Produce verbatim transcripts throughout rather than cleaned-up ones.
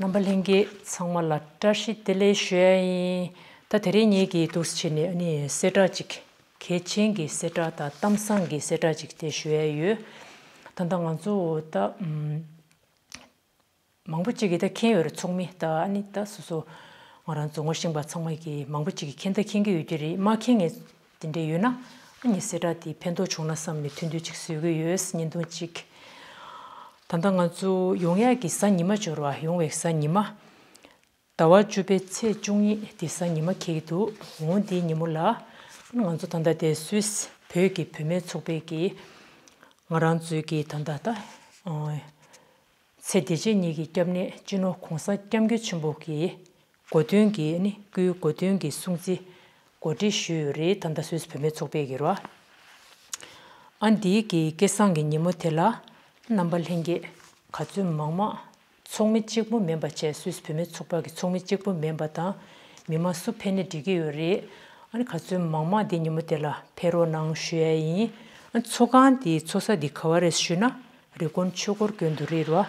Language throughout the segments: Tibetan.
རྣམ་པ་ལྷན་རྒྱས་ཚང་མ་ལ་བཀྲ་ཤིས་བདེ་ལེགས་ཞུ་ཡ་ཡིན། ད་དེ་རིང་ངེད་ཀྱིས་འདུག་སེ་བྱས་ནས་ཨ་ནི་གསལ་བསྒྲགས་ཅིག་གལ་ཆེན་གྱི་གསལ་བསྒྲགས་དང་གཏམ་བཟང་གི་གསལ་བསྒྲགས་ཅིག་དེ་ཞུ་ཡ་ཡོད། ད་ལྟ་ང་ཚོ་ད་ཨམ། མང་པོ་ཅིག་གིས་ད་མཁྱེན་ཡོད་རེད། ཚོགས་མི་ད་ཨ་ནི་ད་སོ་སོ་ང་རང་ཚོ་ངོ་ཤེས་པ་ཚང་མ་གིས་མང་པོ་ཅིག་གིས་མཁྱེན་ད་མཁྱེན་གྱི་ཡོད་ཀྱི་རེད། མ་མཁྱེན་མཁན་དེ་འདྲ་ཡོད་ན་ཨ་ནི་གསལ་བསྒྲགས་དེ་ཕན་ཐོགས་བྱུང་ན་བསམ་ནས་ཐུང་ཐུང་ཅིག་བཟོ་གི་ཡོད། བརྙན་ཐུང་ཅིག་ད་ལྟ་ང་ཚོ་ཡོང་ཡག་གི་གཟའ་ཉི་མ་འབྱོར་བ། ཡོང་བའི་གཟའ་ཉི་མ། ཟླ་བ་བཅུ་པའི་ཚེས་བཅུ་གཉིས་དེ་གཟའ་ཉི་མ་འཁེལ་གྱི་འདུག་འོང་དེའི་ཉིན་མོ་ལ་ང་ཚོ་ད་ལྟ་དེ་སུད་སི་བོད་ཀྱི་བུད་མེད་ཚོགས་པའི་གི་ང་རང་ཚོའི་གི་ད་ལྟ་ད་ཨ། ཚེ་འདི་ཕྱི་གཉིས་ཀྱི་སྐྱབས་གནས་སྤྱི་ནོར་༸གོང་ས་༸སྐྱབས་མགོན་ཆེན་པོ་གི་གོ་སྟོན་གྱི་ནི་སྐུའི་གོ་སྟོན་གྱི་སྲུང་བརྩི་གོ་སྒྲིག་ཞུས་ཡོད་རེད། ད་ལྟ་སུད་སི་བུད་མེད་ཚོགས་པས་གི་རོ། ཨ་འདིའི་གི་སྐལ་བཟང་གི་ཉིན་མོ་དེ་ལ་རྣམ་པ་ལྷན་རྒྱས་ག་ཚོད་མང་མང་། ཚོགས་མི་གཅིག་པུ་མིན་པ་བྱས། སུད་སི་བུད་མེད་ཚོགས་པ་གི་ཚོགས་མི་གཅིག་པུ་མིན་པ་དང་མི་མང་སུ་ཕེབས་ནས་འགྲིག་གི་ཡོད་རེད། ཨ་ནི་ག་ཚོད་མང་མང་འདི་ཉིན་མོ་དེ་ལ་ཕེབས་རོགས་གནང་ཞུ་ཡ་ཡིན། ཨ་ཚོགས་ཁང་དེའི་ཚོགས་ས་འདི་ག་བ་རེད་ཞུས་ན། རི་ཀོན་ཆོས་འཁོར་དགོན་དུ་རེད་རོ།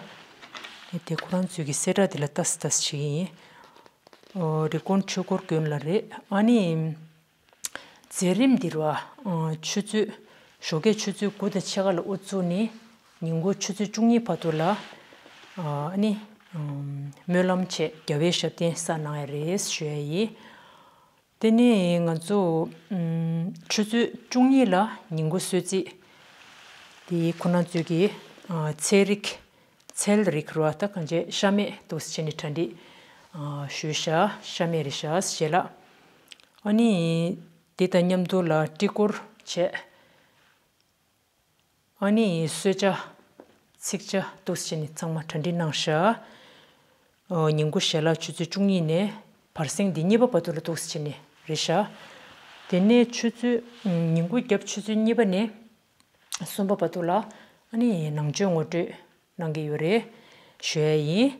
དེ་ཁོ་རང་ཚོའི་གི་གསལ་བསྒྲགས་དེ་ལ་ལྟ་ས་ལྟ་ས་ཞིག་ཡིན། ཨོ་རི་ཀོན་ཆོས་འཁོར་དགོན་ལ་རེད། ཨ་ནི་མཛད་རིམ་འདི་རོ། ཨ་ཆུ་ཚོད་ཞོགས་ཀས་ཆུ་ཚོད་དགུ་དང་ཕྱེད་ཀ་ལ་དབུ་བཙུགས་ནས་ཉིན་གུང་ཆུ་ཚོད་བཅུ་གཉིས་བར་དུ་ལ་ཨ་ནི་སྨོན་ལམ་བྱས་རྒྱལ་བའི་ཞབས་བརྟན་བསགས་གནང་ཡ་རེད་ཞུ་ཡ་ཡིན། དེ་ནས་ང་ཚོ་ཨུམ་ཆུ་ཚོད་བཅུ་གཉིས་ལ་ཉིན་གུང་གསོལ་ཚིགས། དེ་ཁོ་ན་ཚོས་ཀྱི་ཨ་ཚལ་རིགས། ཚལ་རིགས་རོ། ད་གང་ཅི་ཤ་མེད་འདུག་སེ་བྱས་ནས་གྲ་སྒྲིག་ཨ་ཞུས་ཤག་ཤ་མེད་རེད་ཤག་ཞེས་ལ། ཨ་ནི་དེ་དང་མཉམ་དུ་ལ་སྤྲི་གོར་བྱས། ཨ་ནི་གསོལ་ཇ། ཚིག་ཇ་འདུག་སེ་བྱས་ནས་ཚང་མ་གྲ་སྒྲིག་གནང་ཤག་ཨོ་ཉིན་གུང་ཞལ་ལག་ཆུ་ཚོད་བཅུ་གཉིས་ནས་བར་གསེང་འདི་གཉིས་པ་བར་དུ་ལ་འདུག་སེ་བྱས་ནས་རེད་ཤག་དེ་ནས་ཆུ་ཚོད་ཉིན་གུང་རྒྱབ་ཆུ་ཚོད་གཉིས་པ་ནས་གསུམ་པ་བར་དུ་ལ་ཨ་ནི་ནང་ཆོས་ངོ་སྤྲོད་གནང་གི་ཡོད་རེད་ཞུ་ཡ་ཡིན།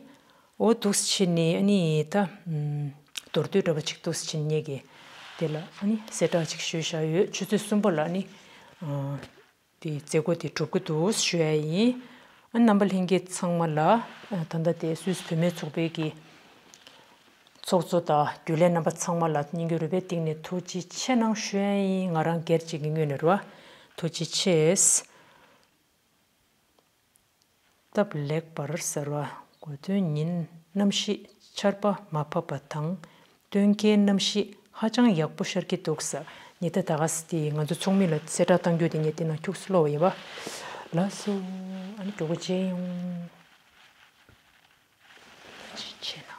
ཨོ་འདུག་སེ་བྱས་ནས་ཨ་ནི་ད་མདོར་བསྡུས་འདྲ་པོ་ཅིག་འདུག་སེ་བྱས་ནས་ངེད་ཀྱི་དེ་ལ་ཨ་ནི་གསལ་བསྒྲགས་ཅིག་ཞུས་བཞག་ཡོད། ཆུ་ཚོད་གསུམ་པ་ལ་ཨ་ནི་དེ་མཛད་སྒོ་དེ་གྲུབ་ཀྱི་འདུག་ཞུ་ཡ་ཡིན། ཨ་རྣམ་པ་ལྷན་རྒྱས་ཚང་མ་ལ་ཨ་ད་ལྟ་དེ་སུད་སི་བུད་མེད་ཚོགས་པའི་གི་ཚོགས་གཙོ་དང་རྒྱུན་ལས་རྣམ་པ་ཚང་མ་ལ་སྙིང་རུས་པའི་གཏིང་ནས་ཐུགས་རྗེ་ཆེ་གནང་ཞུ་ཡ་ཡིན། ང་རང་སྒེར་གཅིག་གི་ངོས་ནས་རོ། ཐུགས་རྗེ་ཆེ། སྟབས་ལེགས་པར་གསལ་བ། གོ་སྟོན་ཉིན་གནམ་གཤིས་ཆར་པ་མ་བབས་པ་དང་། སྟོན་ཁའི་གནམ་གཤིས་ཧ་ཅང་ཡག་པོ་ཤར་གྱི་འདུག་ཟེར། ཉེ་ད་ད་ག་ས་དེ་ང་ཚོ་ཚོགས་མི་ལ་གསལ་བསྒྲགས་གཏང་རྒྱུ་དེ་ངས་དེ་ནང་ཁྱུག་སེ་ཀློག་པ་ཡིན་པ། ལགས་སོ། ཨ་ནི་གྲོགས་པོ་མཇལ་ཡོང་། ཐུགས་རྗེ་ཆེ་གནང་།